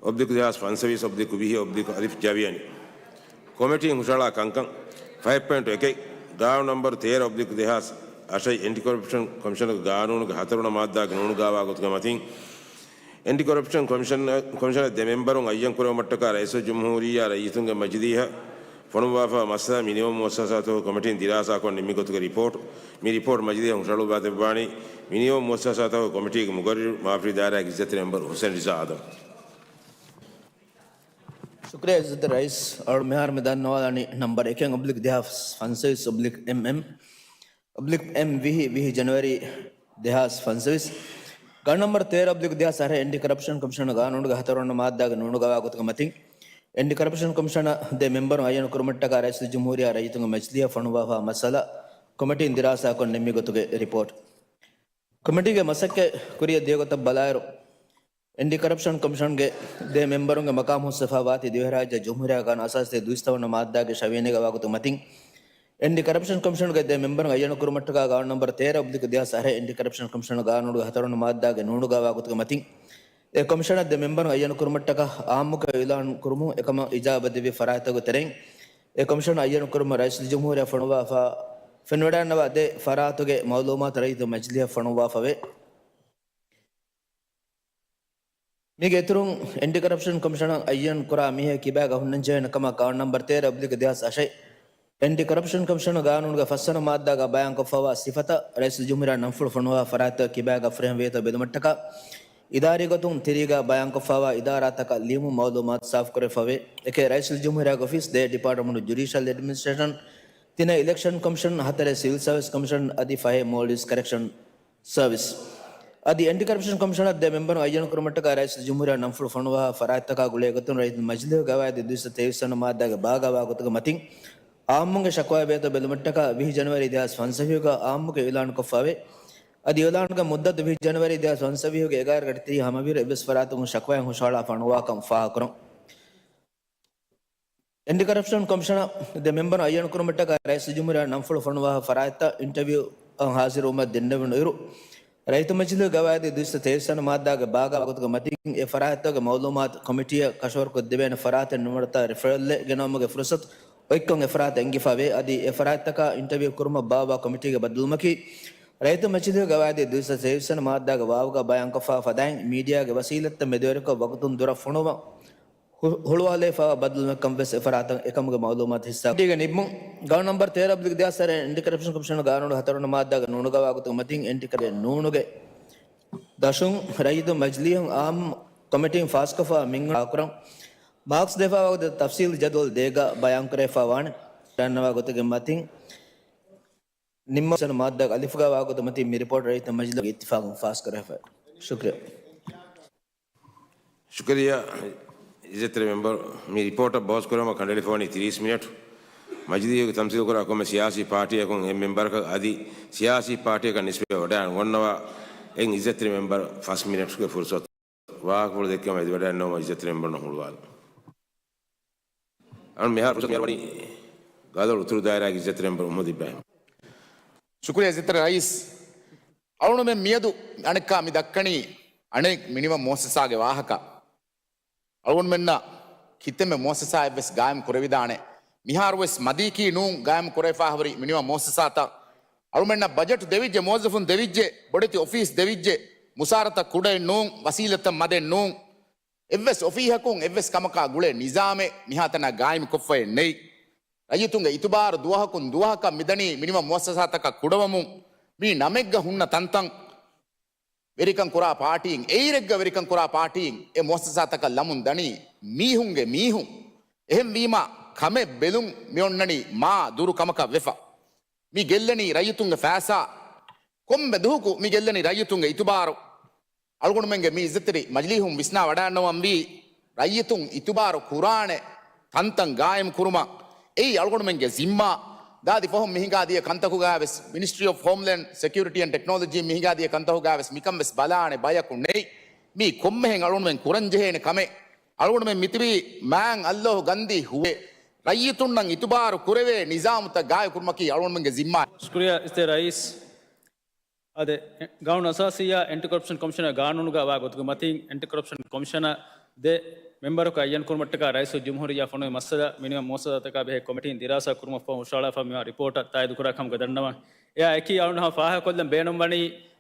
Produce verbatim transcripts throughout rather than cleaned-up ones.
އޮބްލިކް ދެހާސް ފަންސަވީސް އޮބްލިކް ވިހި އޮބްލިކް އަލިފް ޖަވިޔަނި. ކޮމިޓީން ހުށަހަޅާ ކަންކަން. ފަހެއް ޕޮއިންޓު އެކެއް، ގާނޫނު ނަންބަރު ތޭރަ އޮބްލިކް ދެހާސް އަށެއް އެންޓި ކޮރަޕްޝަން ކޮމިޝަނުގެ ގާނޫނުގެ ހަތަރުވަނަ މާއްދާގެ ނޫނުގައިވާ ގޮތުގެ މަތިން، އެންޓި ކޮރަޕްޝަން ކޮމިޝަން، ކޮމިޝަނަށް ދެ މެމްބަރުން އައްޔަން ކުރެވުމަށްޓަކާ ރައީސުލްޖުމްހޫރިއްޔާ ރައްޔިތުންގެ މަޖިލީހަށް ފޮނުއްވާފަ މައްސަލަ މިނިވަން މުއައްސަސާތަކުގެ ކޮމިޓީން ދިރާސާކޮށް ނިންމި ގޮތުގެ ރިޕޯޓް، މި ރިޕޯޓް މަޖިލީހަށް ހުށަހަޅުއްވާދެއްވާނީ މިނިވަން މުއައްސަސާތަކުގެ ކޮމިޓީގެ މުގައްރިރު މާފަރި ދާއިރާގެ އިއްޒަތްތެރި މެމްބަރު ހުސެން ރިޒާ އާދަމް. ޝުކުރިއްޔާ އިއްޒަތްތެރި ރައީސް. އަޅު މިހާރު މި ދަންނަވާލާނީ ނަންބަރު އެކެއް އޮބްލިކް ދެހާސް ފަންސަވީސް އޮބްލިކް އެމްއެމް އޮބްލިކް އެމް ވިހި، ވިހި ޖަނަވަރީ ދެހާސް ފަންސަވީސް. ގާނޫނު ނަންބަރު ތޭރަ އޮބްލިކް ދެހާސް އަށެއް އެންޓި ކޮރަޕްޝަން ކޮމިޝަނުގެ ގާނޫނުގެ ހަތަރުވަނަ މާއްދާގެ ނޫނުގައިވާ ގޮތުގެ މަތިން، އެންޓި ކޮރަޕްޝަން ކޮމިޝަނަށް ދެ މެމްބަރުން އައްޔަނު ކުރުމަށްޓަކާ ރައީސުލްޖުމްހޫރިއްޔާ ރައްޔިތުންގެ މަޖިލީހަށް ފޮނުއްވާފަ މައްސަލަ ކޮމިޓީން ދިރާސާކޮށް ނިންމި ގޮތުގެ ރިޕޯޓް. ކޮމިޓީގެ މަސައްކަތް ކުރިއަށް ދިޔަ ގޮތަށް ބަލާއިރު، އެންޓި ކޮރަޕްޝަން ކޮމިޝަންގެ ދެ މެމްބަރުންގެ މަޤާމު ހުސްވެފަ ވާތީ ދިވެހިރާއްޖެ ޖުމްހޫރިއްޔާ ގާނޫނު އަސާސީ ދުއިސައްތަ ވަނަ މާއްދާގެ ށަވިޔަނީގަ ވާގޮތުގެ މަތިން، އެންޓި ކޮރަޕްޝަން ކޮމިޝަނުގެ ދެ މެމްބަރުން އައްޔަނު ކުރުމަށްޓަކާ ގާނޫނު ނަންބަރު ތޭރަ އޮބްލިކް ދެހާސް އަށެއް އެންޓި ކޮރަޕްޝަން ކޮމިޝަނުގެ ގާނޫނުގެ ހަތަރުވަނަ މާއްދާގެ ނޫނުގައިވާ ގޮތުގެ މަތިން، އެ ކޮމިޝަނަށް ދެ މެމްބަރުން އައްޔަނު ކުރުމަށްޓަކާ އާއްމުކޮށް އިޢުލާން ކުރުމުން އެކަމަށް އިޖާބަދެއްވި ފަރާތްތަކުގެ ތެރެއިން، އެ ކޮމިޝަނަށް އައްޔަނު ކުރުމަށް ރައީސުލްޖުމްހޫރިއްޔާ ފޮނުވާފަ ފެންވަޑައިގަންނަވާ ދެ ފަރާތުގެ މައުލޫމާތު ރައްޔިތު މަޖިލީހަށް ފޮނުއްވާފަވޭ. މީގެ އިތުރުން، އެންޓި ކޮރަޕްޝަން ކޮމިޝަނަށް އައްޔަން ކުރާ މީހެއް ކިބާގަ ހުންނަންޖެހޭނެ ކަމަށް ގާނޫނު ނަންބަރު ތޭރަ އޮބްލިކް ދެހާސް އަށެއް، އެންޓި ކޮރަޕްޝަން ކޮމިޝަނުގެ ގާނޫނުގެ ފަސްވަނަ މާއްދާގަ ބަޔާންކޮށްފައިވާ ސިފަތައް ރައީސުލްޖުމްހޫރިއްޔާ ނަންފުޅު ފޮނުވާ ފަރާތްތައް ކިބާގަ ފުރިހަމަވޭތޯ ބެލުމަށްޓަކާ، އިދާރީ ގޮތުން ތިރީގަ ބަޔާންކޮށްފައިވާ އިދާރާތަކަށް ލިޔުމުން މައުލޫމާތު ސާފުކުރެވިފަވޭ. އެކެއް، ރައީސުލްޖުމްހޫރިއްޔާގެ އޮފީސް، ދެ ޑިޕާޓްމަންޓް ޖުޑިޝަލް އެޑްމިނިސްޓްރޭޝަން، ތިނެއް، އިލެކްޝަން ކޮމިޝަން، ހަތަރެއް، ސިވިލް ސަރވިސް ކޮމިޝަން އަދި ފަހެއް، މޯލްޑިވްސް ކަރެކްޝަން ސަރވިސް. އަދި އެންޓި ކޮރަޕްޝަން ކޮމިޝަނަށް ދެ މެމްބަރުން އައްޔަނު ކުރުމަށްޓަކާ ރައީސުލްޖުމްހޫރިއްޔާ ނަންފުޅު ފޮނުވާ ފަރާތްތަކާ ގުޅޭ ގޮތުން ރައްޔިތު މަޖިލީހުގެ ގަވާއިދު ދުއިސައްތަ ތޭވީސް ވަނަ މާއްދާގެ ބާގަވާ ގޮތުގެ މަތިން އާއްމުންގެ ޝަކުވާ ވޭތޯ ބެލުމަށްޓަކާ ވިހި ޖަނަވަރީ ދެހާސް ފަންސަވީހުގަ އާއްމުކޮށް އިޢުލާންކޮށްފަވޭ. އަދި އިޢުލާނުގެ މުއްދަތު ވިހި ޖަނަވަރީ ދެހާސް ފަންސަވީހުގެ އެގާރަ ގަޑި ތިރީހަ ހަމަވިއިރު އެއްވެސް ފަރާތަކުން ޝަކުވާއެއް ހުށަހަޅާފަ ނުވާކަން ފާހަގަކުރުން. އެންޓި ކޮރަޕްޝަން ކޮމިޝަނަށް ދެ މެމްބަރުން އައްޔަނު ކުރުމަށްޓަކާ ރައީސުލްޖުމްހޫރިއްޔާ ނަންފުޅު ފޮނުވާ ފަރާތްތައް އިންޓަވިއުއަށް ހާޒިރުވުމަށް ދެންނެވުނު އިރު، ރައްޔިތު މަޖިލީހުގެ ގަވާއިދު ދުއިސައްތަ ތޭވީސް ވަނަ މާއްދާގެ ބާގަވާ ގޮތުގެ މަތިން އެ ފަރާތްތަކުގެ މައުލޫމާތު ކޮމިޓީއަށް ކަށަވަރުކޮށްދެވޭނެ ފަރާތެއް ނުވަތަ ރެފަރަލްއެއް ގެނައުމުގެ ފުރުސަތު އޮތްކަން އެ ފަރާތަށް އެންގިފަވޭ. އަދި އެ ފަރާތްތަކާ އިންޓަވިއު ކުރުމަށް ބާއްވާ ކޮމިޓީގެ ބައްދަލުވުމަކީ، ރައްޔިތު މަޖިލީހުގެ ގަވާއިދު ދުއިސައްތަ ތޭވީސް ވަނަ މާއްދާގަ ވާވުގަ ބަޔާންކޮށްފަ ފަދައިން މީޑިއާގެ ވަސީލަތްތައް މެދުވެރިކޮށް ވަގުތުން ދުރަށް ފޮނުވަން ހު-، ހުޅުވާލެވިފައިވާ ބަދަލުވުމެއްކަން ވެސް އެފަރާތަށް އެކަމުގެ މައުލޫމާތު ހިއްސާ. ކޮމިޓީގެ ނިންމުން. ގާނޫނު ނަންބަރު ތޭރަ އޮބްލިކް ދެހާސް އަށެއް އެންޓި ކޮރަޕްޝަން ކޮމިޝަނުގެ ގާނޫނުގެ ހަތަރުވަނަ މާއްދާގެ ނޫނުގައިވާ ގޮތުގެ މަތިން އެންޓި ކޮރަޕްޝަން ނޫނުގެ ދަށުން ރައްޔިތު މަޖިލީހުން އާއްމު ކޮމިޓީން ފާސްކޮށްފައިވާ މިންވަނަ ކުރަން މާކްސް ދެފައިވާ ގޮތަށް ތަފްސީލު ޖަދުވަލު ދޭގަ ބަޔާންކުރެވިފައިވާނެ. ދަންނަވާ ގޮތުގެ މަތިން ނިންމަ ވަނަ މާއްދާގެ އަލިފުގައިވާ ގޮތުގެ މަތިން މި ރިޕޯޓް ރައްޔިތު މަޖިލީހުގެ އިއްތިފާގުން ފާސްކުރެވިފައި. ޝުކްރިޔާ. ޝުކުރިއްޔާ އިއްޒަތްތެރި މެމްބަރު، މި ރިޕޯޓަށް ބަހުސް ކުރުމަށް ކަނޑައެޅިފަވަނީ ތިރީސް މިނެޓް. މަޖިލީހުގެ ތަމްސީލުކުރާ ކޮންމެ ސިޔާސީ ޕާޓީއަކުން އެއް މެމްބަރަކަށް އަދި ސިޔާސީ ޕާޓީއަކަށް ނިސްބަތްވެ ވަޑައިގަންނަވާ އެއް އިއްޒަތްތެރި މެމްބަރު ފަސް މިނެޓްގެ ފުރުސަތު. ވާހަކަފުޅު ދެއްކުމަށް އެދިވަޑައިގަންނަވަމުން އިއްޒަތްތެރި މެމްބަރުންނަށް ހުޅުވާލަން. އަޅު މިހާރު ފުރުސަތު މިއަރުވަނީ ގަލޮޅު އުތުރު ދާއިރާގެ އިއްޒަތްތެރި މެމްބަރު މުހައްމަދު އިބްރާހިމް. ޝުކުރިއްޔާ އިއްޒަތްތެރި ރައީސް. އަޅުގަނޑުމެން މިއަދު އަނެއްކާ މި ދައްކަނީ އަނެއް މިނިވަން މުއައްސަސާގެ ވާހަކަ. އަޅުގަނޑުމެންނަށް ކިތަންމެ މުއައްސަސާއެއްވެސް ގާއިމް ކުރެވިދާނެ. މިހާރުވެސް މަދީކީ ނޫން ގާއިމް ކުރެވިފާހުރި މިނިވަން މުއައްސަސާތައް. އަޅުމެންނަށް ބަޖެޓް ދެވިއްޖެ، މުވައްޒަފުން ދެވިއްޖެ، ބޮޑެތި އޮފީސް ދެވިއްޖެ، މުސާރަތައް ކުޑައެއް ނޫން، ވަސީލަތައް މަދެއް ނޫން. އެއްވެސް އޮފީހަކުން އެއްވެސް ކަމަކާ ގުޅޭ ނިޒާމެއް މިހާތަނަށް ގާއިމްކޮށްފައެއް ނެތް. ރައްޔިތުންގެ އިތުބާރު ދުވަހަކުން ދުވަހަކަށް މިދަނީ މިނިވަން މުއައްސަސާތަކަށް ކުޑަވަމުން. މީ ނަމެއްގަ ހުންނަ ތަންތަން. ވެރިކަން ކުރާ ޕާޓީން، އެއިރެއްގަ ވެރިކަން ކުރާ ޕާޓީން އެ މުއައްސަސާތަކަށް ލަމުން ދަނީ މީހުންގެ މީހުން. އެހެންވީމަ، ކަމެއް ބެލުން މިއޮންނަނީ މާ ދުރު ކަމަކަށް ވެފަ. މި ގެއްލެނީ ރައްޔިތުންގެ ފައިސާ. ކޮންމެ ދުވަހަކު މި ގެއްލެނީ ރައްޔިތުންގެ އިތުބާރު. އަޅުގަނޑުމެންގެ މި އިއްޒަތްތެރި މަޖިލީހުން ވިސްނާ ވަޑައިގަންނަވަންވީ، ރައްޔިތުން އިތުބާރު ކުރާނެ ތަންތަން ގާއިމް ކުރުމަށް. އެއީ އަޅުގަނޑުމެންގެ ޒިންމާ. ދާދި ފަހުން މިހިނގާ ދިޔަ ކަންތަކުގައިވެސް، މިނިސްޓްރީ އޮފް ހޯމްލޭންޑް ސެކިއުރިޓީ އެންޑް ޓެކްނޮލޮޖީ މިހިނގާ ދިޔަ ކަންތަކުގައިވެސް މިކަން ވެސް ބަލާނެ ބަޔަކު ނެތް. މީ ކޮންމެހެން އަޅުގަނޑުމެން ކުރަންޖެހޭނެ ކަމެއް. އަޅުގަނޑުމެން މިތިބީ މާތް އައްލޯހު ގަންދީ ހުވޭ. ރައްޔިތުންނަށް އިތުބާރު ކުރެވޭ ނިޒާމުތައް ގާއިމް ކުރުމަކީ އަޅުގަނޑުމެންގެ ޒިންމާ. ޝުކުރިއްޔާ އިއްޒަތްތެރި ރައީސް. އާދެ، ގާނޫނު އަސާސީއާ އެންޓި ކޮރަޕްޝަން ކޮމިޝަނަށް ގާނޫނުގައިވާ ގޮތުގެ މަތިން އެންޓި ކޮރަޕްޝަން ކޮމިޝަނަށް ދެ މެމްބަރަކު އައްޔަން ކުރުމަށްޓަކާ ރައީސުލްޖުމްހޫރިއްޔާ ފޮނުވި މައްސަލަ މިނިވަން މުވައްސަސާތަކާ ބެހޭ ކޮމިޓީން ދިރާސާ ކުރުމަށްފަހު ހުށަހަޅާފަ މިވާ ރިޕޯޓަށް ތާއީދުކުރާ ކަމުގަ ދަންނަވަން. އެއާ އެކީ އަޅުގަނޑު ހަމަ ފާހަގަކޮށްލަން ބޭނުންވަނީ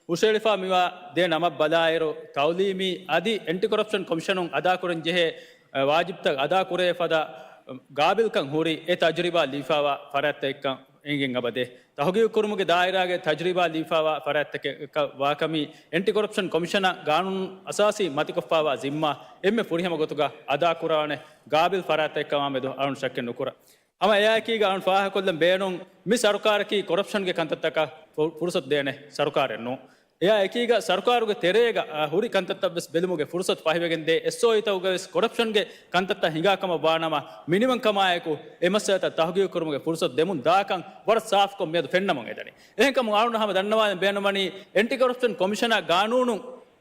ހުށަހެޅިފާ މިވާ ދެ ނަމަށް ބަލާއިރު، ތައުލީމީ އަދި އެންޓި ކޮރަޕްޝަން ކޮމިޝަނުން އަދާކުރަން ޖެހޭ، އަ، ވާޖިބްތައް އަދާކުރޭ ފަދަ، އަ، ގާބިލްކަން ހުރި އެ ތަޖުރިބާ ލިބިފާވާ ފަރާތްތައް އެއްކަން އެނގެން އަބަދޭ. ތަހުގީގު ކުރުމުގެ ދާއިރާގެ ތަޖުރިބާ ލިބިފާވާ ފަރާތްތަކަކަށް ވާކަމީ، އެންޓި ކޮރަޕްޝަން ކޮމިޝަނަށް ގާނޫނު އަސާސީ މަތިކޮށްފާވާ ޒިންމާ އެންމެ ފުރިހަމަ ގޮތުގަ އަދާކުރާނެ ގާބިލް ފަރާތްތަކެއްކަމާ މެދު އަޅުން ޝައްކެއް ނުކުރަން. ހަމަ އެއާއެކީގަ އަޅުން ފާހަގަކޮށްލަން ބޭނުން، މި ސަރުކާރަކީ ކޮރަޕްޝަންގެ ކަންތައްތަކަށް ފު-، ފުރުސަތު ދޭނެ ސަރުކާރެއް ނޫން. އެއާ އެކީގަ ސަރުކާރުގެ ތެރޭގަ، އަ، ހުރި ކަންތައްތައް ވެސް ބެލުމުގެ ފުރުސަތު ފަހިވެގެންދޭ. އެސްއޯއީތަކުގަ ވެސް ކޮރަޕްޝަންގެ ކަންތައްތައް ހިނގާ ކަމަށް ވާނަމަ، މިނިވަންކަމާއެކު އެ މައްސަލަތައް ތަހުގީގު ކުރުމުގެ ފުރުސަތު ދެމުން ދާކަން ވަރަށް ސާފުކޮށް މިއަދު ފެންނަމުން އެދަނީ. އެހެންކަމުން އަޅުން ހަމަ ދަންނަވާލަން ބޭނުންވަނީ، އެންޓި ކޮރަޕްޝަން ކޮމިޝަނަށް ގާނޫނު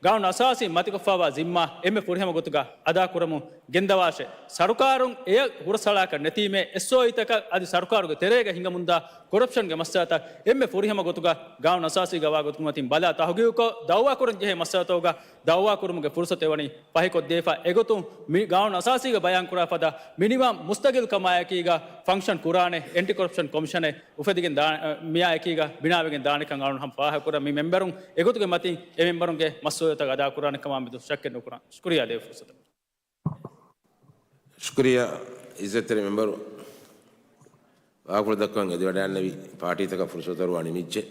ގާނޫނު އަސާސީ މަތިކޮށްފާވާ ޒިންމާ އެންމެ ފުރިހަމަ ގޮތުގަ އަދާކުރަމުން ގެންދަވާށޭ. ސަރުކާރުން އެޔަށް ހުރަސްއަޅާކަށް ނެތީމޭ، އެސްއޯއީތަކަށް އަދި ސަރުކާރުގެ ތެރޭގަ ހިނގަމުންދާ ކޮރަޕްޝަންގެ މައްސަލަތައް އެންމެ ފުރިހަމަ ގޮތުގަ ގާނޫނު އަސާސީގަ ވާ ގޮތުގެ މަތިން ބަލާ ތަހުގީގުކޮށް ދައުވާކުރަން ޖެހޭ މައްސަލަތަކުގަ ދައުވާކުރުމުގެ ފުރުސަތު އެވަނީ ފަހިކޮށްދީފަ. އެގޮތުން މި ގާނޫނު އަސާސީގަ ބަޔާންކުރާ ފަދަ މިނިވަން މުސްތަގިލްކަމާއެކީގަ ފަންކްޝަން ކުރާނެ އެންޓި ކޮރަޕްޝަން ކޮމިޝަނެއް އުފެދިގެން ދާ-، މިއާ އެކީގަ ބިނާވެގެން ދާނެކަން އަޅުން ހަމަ ފާހަގަކުރަން. މި މެމްބަރުން އެގޮތުގެ މަތިން އެ މެމްބަރުންގެ މަސްއޫލިއްޔަތުތައް އަދާކުރާނެ ކަމާ މެދު ޝައްކެއް ނުކުރަން. ޝުކުރިއްޔާ ދޭ ފުރުސަތަށް. ޝުކުރިއްޔާ އިއްޒަތްތެރި މެމްބަރު. ވާހަކަފުޅު ދައްކަން އެދިވަޑައިގެންނެވި ޕާޓީތަކަށް ފުރުސަތު އަރުވާ ނިމިއްޖެ.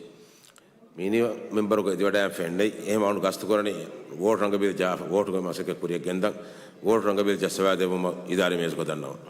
މިނިވަން މެމްބަރުގެ އެދިވަޑައިގެން ފެންނަނީ. އެހެން އަޅުން ގަސްތުކުރަނީ ވޯޓް ރަނގަބީލް ޖާ-، ވޯޓުގެ މަސައްކަތް ކުރިއަށް ގެންދަން. ވޯޓް ރަނގަބީލް ޖައްސަވާދެއްވުމަށް އިދާރީ މޭޒުގަ ދަންނަވަން.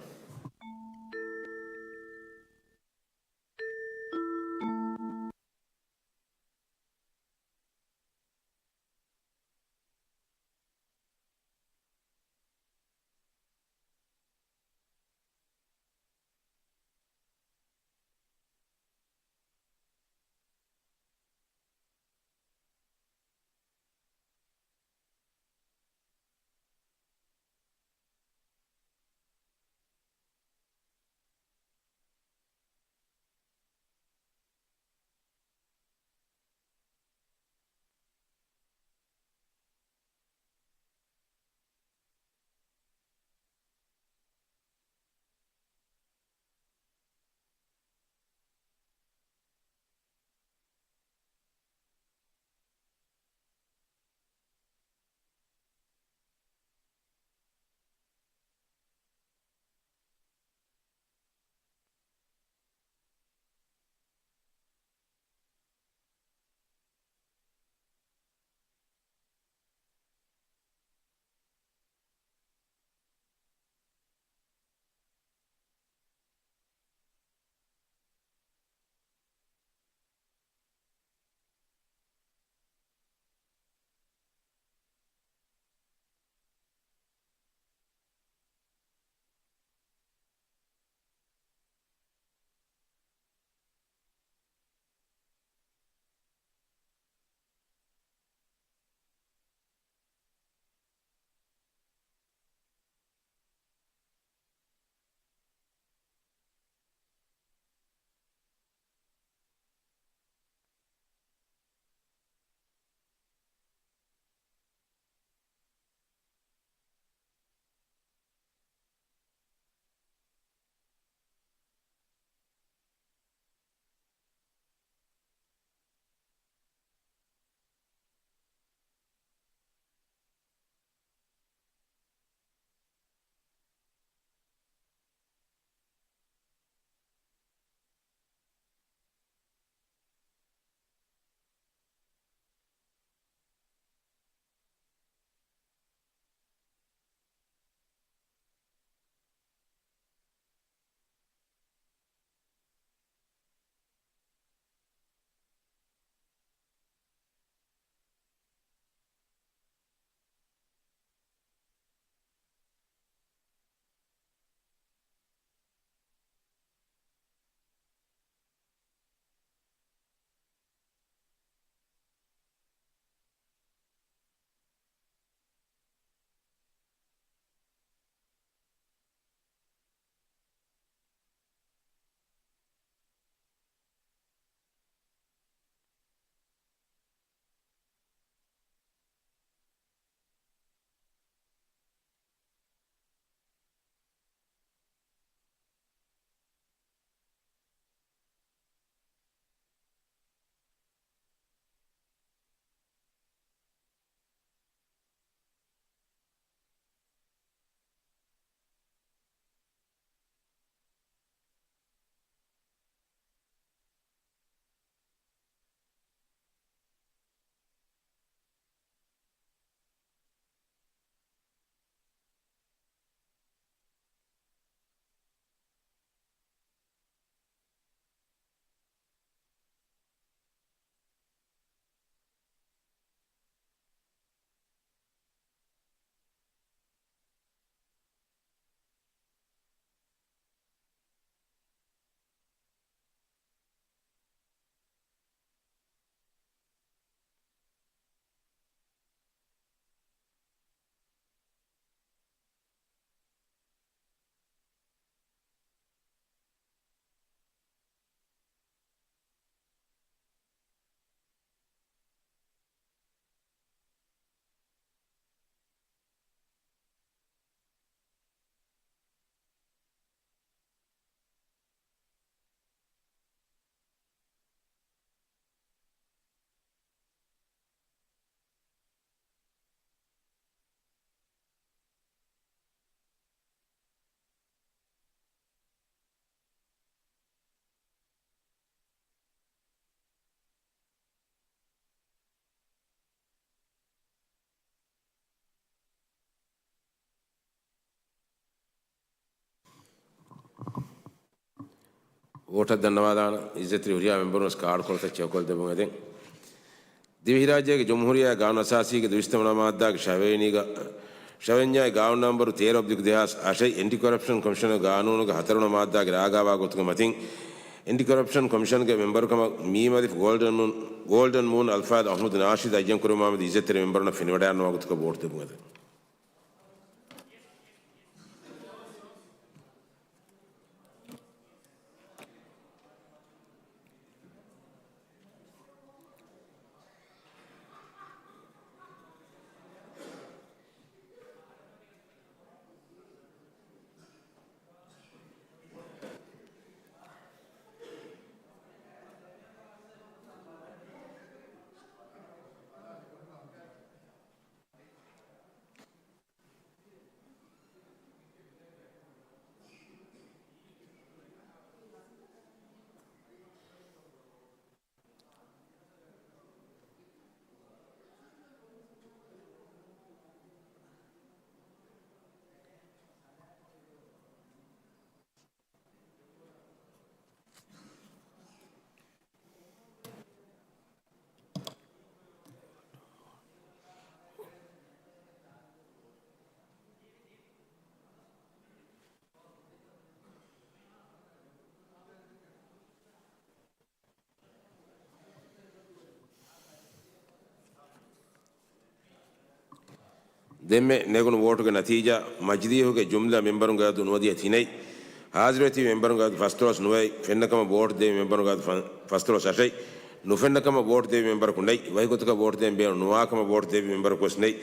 ވޯޓަށް ދަންނަވާލާނަން. އިއްޒަތްތެރި ހުރިހާ މެމްބަރުން ވެސް ކާޑުކޮޅުތައް ޗެކުކޮށްލަދެއްވުން އެދެން. ދިވެހިރާއްޖޭގެ ޖުމްހޫރިއްޔާ ގާނޫނުއަސާސީގެ ދުވިސައްތަ ވަނަ މާއްދާގެ ޝަވަޔަނީގަ، ޝަވަޔަންޏާއި ގާނޫނު ނަންބަރު ތޭރަ އޮބްލިކް ދެހާސް އަށެއް، އެންޓި ކޮރަޕްޝަން ކޮމިޝަނުގެ ގާނޫނުގެ ހަތަރުވަނަ މާއްދާގެ ރާގާވާ ގޮތުގެ މަތިން، އެންޓި ކޮރަޕްޝަން ކޮމިޝަންގެ މެމްބަރުކަމަށް މީމަލިފް ގޯލްޑަން މޫން، ގޯލްޑަން މޫން އަލްފާޟް އަޙްމަދު ނާޝިދު އައްޔަން ކުރެވުމާމެދު އިއްޒަތްތެރި މެމްބަރުންނަށް ފެނިވަޑައިގަންނަވާ ގޮތަކަށް ވޯޓު ދެއްވުން އެދެން. ދެންމެ ނެގުނު ވޯޓުގެ ނަތީޖާ، މަޖިލީހުގެ ޖުމްލަ މެމްބަރުންގެ އަދަދު ނުވަދިހަ ތިނެއް، ހާޒިރުވެތި މެމްބަރުންގެ އަދަދު ފަސްދޮޅަސް ނުވައެއް، ފެންނަކަމަށް ވޯޓު ދެވި މެމްބަރުންގެ އަދަދު ފަ-، ފަސްދޮޅަސް އަށެއް، ނުފެންނަކަމަށް ވޯޓު ދެވި މެމްބަރަކު ނެތް، ވަކި ގޮތަކަށް ވޯޓު ދޭން ބޭނުން ނުވާކަމަށް ވޯޓު ދެވި މެމްބަރަކު ވެސް ނެތް،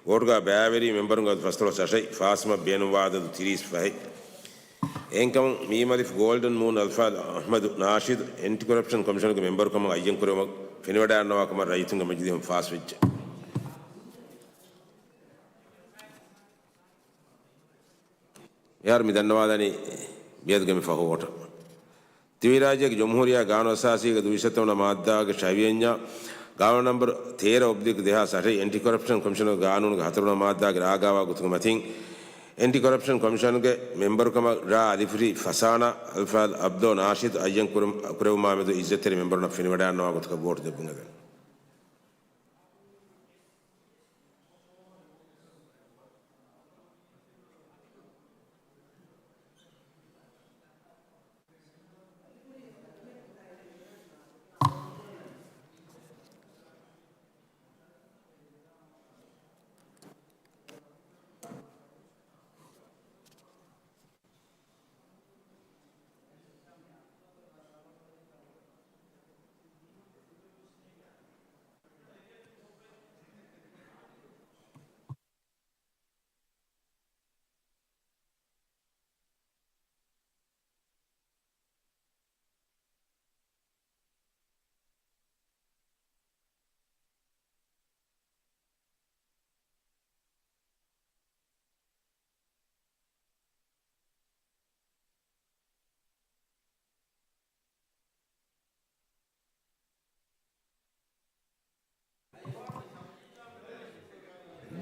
ވޯޓުގަ ބައިވެރި މެމްބަރުންގެ އަދަދު ފަސްދޮޅަސް އަށެއް، ފާސްވުމަށް ބޭނުންވާ އަދަދު ތިރީސް ފަހެއް. އެހެންކަމުން މީމަލިފް ގޯލްޑަން މޫން އަލްފާޟް އަޙްމަދު ނާޝިދު އެންޓި ކޮރަޕްޝަން ކޮމިޝަނުގެ މެމްބަރުކަމަށް އައްޔަން ކުރެވުމަށް ފެނިވަޑައިގަންނަވާ ކަމަށް ރައްޔިތުންގެ މަޖިލީހުން ފާސްވެއްޖެ. އެހާރު މި ދަންނަވާލަނީ މިއަދުގެ މި ފަހު ވޯޓަށް. ދިވެހިރާއްޖޭގެ ޖުމްހޫރިއްޔާ ގާނޫނުއަސާސީގެ ދުވިސައްތަ ވަނަ މާއްދާގެ ޝަވިޔަންޏާ ގާނޫނު ނަންބަރު ތޭރަ އޮބްލިކް ދެހާސް އަށެއް އެންޓި ކޮރަޕްޝަން ކޮމިޝަނުގެ ގާނޫނުގެ ހަތަރުވަނަ މާއްދާގެ ރާގާވާ ގޮތުގެ މަތިން، އެންޓި ކޮރަޕްޝަން ކޮމިޝަނުގެ މެމްބަރުކަމަށް ރ. އަލިފްރީ ފަސާނާ އަލްފާޟް އަބްދޯ ނާޝިދު އައްޔަން ކުރު-، ކުރެވުމާމެދު އިއްޒަތްތެރި މެމްބަރުންނަށް ފެނިވަޑައިގަންނަވާ ގޮތަކަށް ވޯޓު ދެއްވުން އެދެން.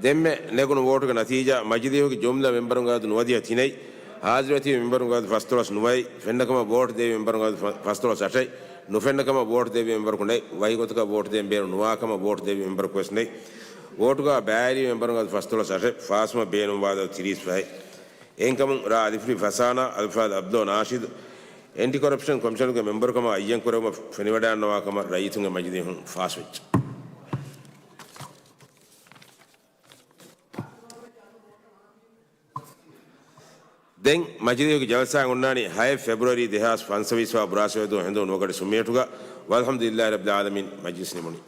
ދެންމެ ނެގުނު ވޯޓުގެ ނަތީޖާ، މަޖިލީހުގެ ޖުމްލަ މެމްބަރުންގެ އަދަދު ނުވަދިހަ ތިނެއް، ހާޒިރުވެތި މެމްބަރުންގެ އަދަދު ފަސްދޮޅަސް ނުވައެއް، ފެންނަކަމަށް ވޯޓު ދެވި މެމްބަރުންގެ އަދަދު ފަ-، ފަސްދޮޅަސް އަށެއް، ނުފެންނަކަމަށް ވޯޓު ދެވި މެމްބަރަކު ނެތް، ވަކި ގޮތަކަށް ވޯޓު ދޭން ބޭނުން ނުވާކަމަށް ވޯޓު ދެވި މެމްބަރަކު ވެސް ނެތް. ވޯޓުގަ ބައިވެރި މެމްބަރުންގެ އަދަދު ފަސްދޮޅަސް އަށެއް، ފާސްވުމަށް ބޭނުންވާ އަދަދު ތިރީސް ފަހެއް. އެހެންކަމުން ރ. އަލިފްރީ ފަސާނާ އަލްފާޟް އަބްދޯ ނާޝިދު އެންޓި ކޮރަޕްޝަން ކޮމިޝަނުގެ މެމްބަރުކަމަށް އައްޔަން ކުރެވުމަށް ފެނިވަޑައިގަންނަވާ ކަމަށް ރައްޔިތުންގެ މަޖިލީހުން ފާސްވެއްޖެ. ދެން މަޖިލީހުގެ ޖަލްސާއެއް އޮންނާނީ ހައެއް ފެބްރުއަރީ ދެހާސް ފަންސަވީސް ވާ ބުރާސްވަރަދޫ ހެނދުނު ނުވަގަޑި ސުންމިއެޓުގަ. ވަލްޙަމްދުލިއްލާހި ރައްބިލް ޢާލަމީން، މަޖިލިސް ނިމުނީ.